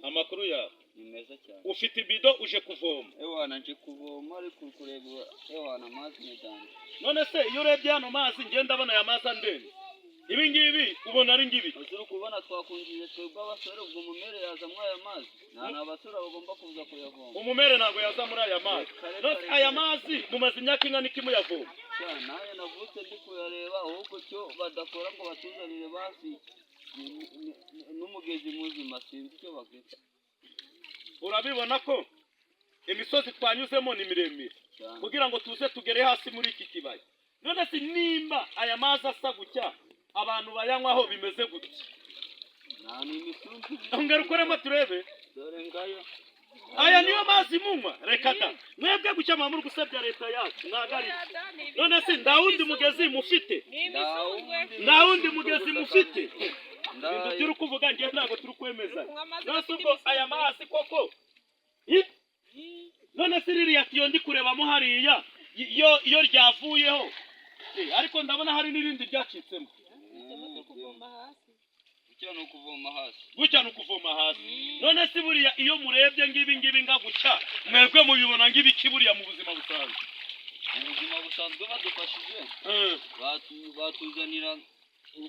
Amakuru yawe? Ni meza cyane. Ufite ibido, uje kuvoma? Ewana, nje kuvoma, ariko kureba, ewana, amazi ni danger. None se iyo urebye hano mazi, ngenda ndabona aya mazi andenze, ibi ngibi ubona ari ngibi? Ese uri kubona twakunjije twebwe abasore, ubwo umumere yaza muri aya mazi? Nta ni abasore bagomba kuza kuyavoma. Umumere ntabwo yaza muri aya mazi. Kare, None kare, aya kare. mazi mumaze imyaka ingana iki muyavoma? Sha, nanjye navutse ndi kuyareba. Ahubwo cyo badakora ngo batuzanire basi n'umugezi muzima, sinzi icyo bakita. Urabibona ko imisozi twanyuzemo ni miremire Cyane. kugira ngo tuze tugere hasi muri iki kibaya. None se nimba aya mazi asa gutya, abantu bayanywaho bimeze gutya? Nta ni imisunzu. Ongera ukoremo turebe. Dore ngayo. Aya niyo mazi munywa? Reka da, mwebwe gutya muba muri gusebya leta yacu, ntabwo ari byo. None se nta wundi mugezi mufite? Nta wundi mugezi mufite? Ibintu turi kuvuga ngewe ntabwo turi kwemeza. None se ubwo aya mazi koko? Ih? None se ririya tiyo ndi kurebamo hariya, iyo ryavuyeho? Ariko ndabona hari n'irindi ryacitsemo. Gutya ni ukuvoma hasi. Gutya ni ukuvoma hasi. None se buriya iyo murebye ngibi ngibi nga gutya, mwebwe mubibona ng'ibiki buriya mu buzima busanzwe? Mu buzima busanzwe badufashije, batuzanira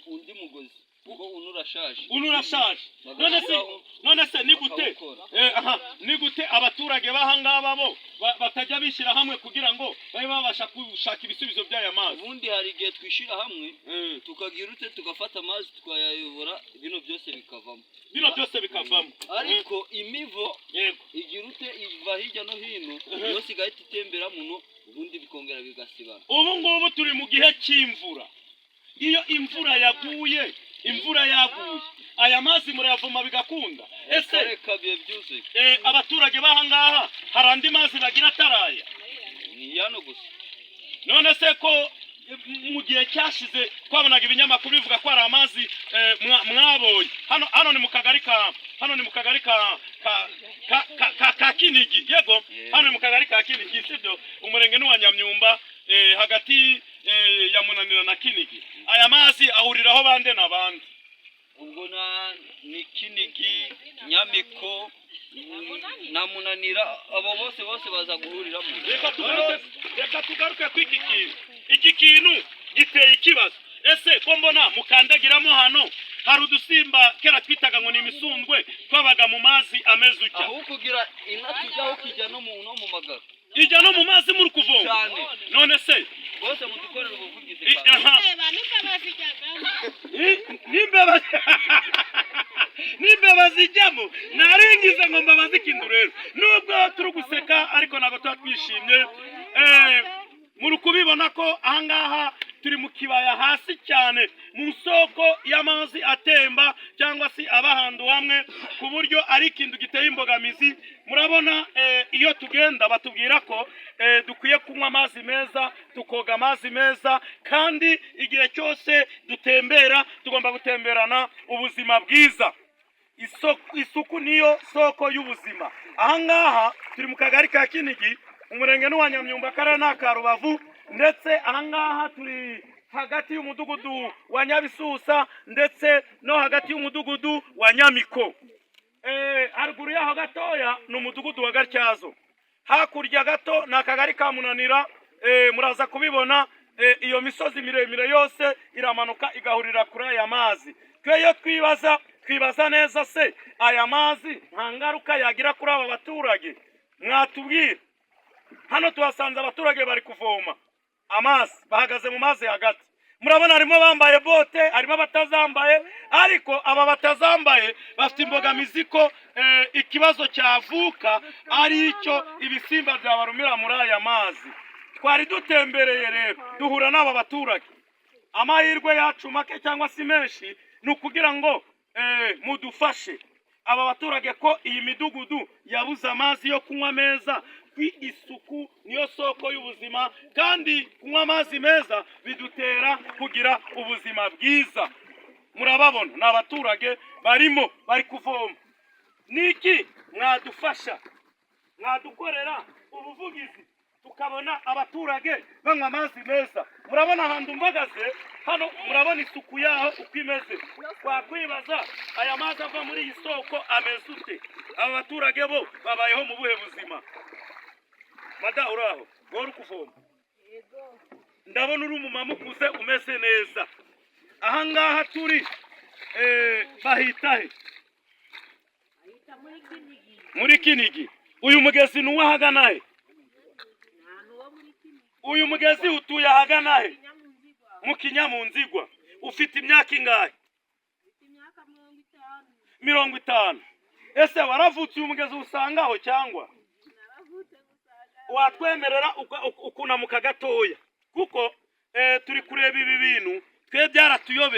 undi mugozi, kuko uno urashaje. Uno urashaje. None se none se ni gute Bakawukora. Aha, ni gute abaturage b'aha ngaba bo batajya bishyira hamwe kugira ngo babe babasha gushaka ibisubizo by'aya mazi? Ubundi hari igihe twishyira hamwe, tukagira ute, tugafata amazi tukayayobora, bino byose bikavamo. Bino byose bikavamo. Ariko imivo igira ute, iva hirya no hino, yose igahita itembera muno, ubundi bikongera bigasibana. Ubu ngubu turi mu gihe cy'imvura. Iyo imvura yaguye, imvura yaguye, aya mazi murayavoma bigakunda ese? Reka, biye byuzuye. Abaturage b'aha ngaha hari andi mazi bagira ataraya? Ni yano gusa. None se ko mu gihe cyashize twabonaga ibinyamakuru bivuga ko hari amazi mwabonye hano? Hano ni mu kagari ka, hano ni mu kagari ka Kinigi, yego. Hano ni mu kagari ka Kinigi, sibyo? Umurenge ni uwa Nyamyumba, hagati ya Munanira na Kinigi. Aya mazi ahuriraho bande na bande? Ubwo na ni Kinigi, Nyamiko na Munanira, abo bose bose baza guhuriramo. Reka tugaruke ku iki kintu. Iki kintu giteye ikibazo. Ese ko mbona mukandagiramo hano, hari udusimba kera twitaga ngo ni imisundwe twabaga mu mazi ameze utya? Aho kugira ina tujyaho, kijya no mu magara. Ijya no mu mazi muri kuvoma? Cyane. None se Bose mudukorera ubuvugizi. Aha. Reba n'imbeba zijyagamo. N'imbeba zijyamo. Naringize ngo mbabaze ikintu rero, nubwo turi guseka ariko ntabwo tuba twishimye. Muri kubibona ko ahangaha turi mu kibaya hasi cyane, mu soko y'amazi atemba cyangwa se aba ahantu hamwe, ku buryo ari ikintu giteye imbogamizi. Murabona iyo tugenda batubwira ko dukwiye kunywa amazi meza, tukoga amazi meza, kandi igihe cyose dutembera tugomba gutemberana ubuzima bwiza. Isuku niyo soko y'ubuzima. Ahangaha turi mu kagari ka Kinigi, umurenge n'uwa Nyamyumba, akarere ni aka Rubavu, ndetse ahangaha turi hagati y'umudugudu wa Nyabisusa ndetse no hagati y'umudugudu wa Nyamiko. Haruguru yaho gatoya ni umudugudu wa Gatyazo, hakurya gato ni akagari ka Munanira. Muraza kubibona, iyo misozi miremire yose iramanuka igahurira kuri aya mazi. Twe iyo twibaza, twibaza neza se aya mazi nta ngaruka yagira kuri aba baturage? Mwatubwira. Hano tuhasanze abaturage bari kuvoma amazi, bahagaze mu mazi hagati. Murabona harimo bambaye bote, harimo abatazambaye, ariko aba batazambaye bafite imbogamizi ko ikibazo cyavuka ari icyo ibisimba byabarumira muri aya mazi. Twari dutembereye rero duhura n'aba baturage. Amahirwe yacu make cyangwa se menshi ni ukugira ngo mudufashe aba baturage, ko iyi midugudu yabuze amazi yo kunywa meza. Isuku niyo soko y'ubuzima, kandi kunywa amazi meza bidutera kugira ubuzima bwiza. Murababona ni abaturage barimo bari kuvoma. Niki mwadufasha, mwadukorera ubuvugizi? Tukabona abaturage banywa amazi meza. Murabona ahantu mbagaze hano, murabona isuku yaho uko imeze. Wakwibaza aya mazi ava muri iyi soko ameze ute? Aba baturage bo babayeho mu buhe buzima? Mada, uraho? Wowe uri kuvoma, ndabona uri umumama ukuze umeze neza. Ahangaha turi bahita he? Muri Kinigi. Uyu mugezi ni uw'ahagana he? Uyu mugezi utuye ahagana he? Mu Kinyamunzigwa. Ufite imyaka ingahe? 50. Ese waravutse uyu mugezi usangaho, cyangwa watwemerera ukunamuka gatoya? Kuko turi kureba ibi bintu twe byaratuyobeye.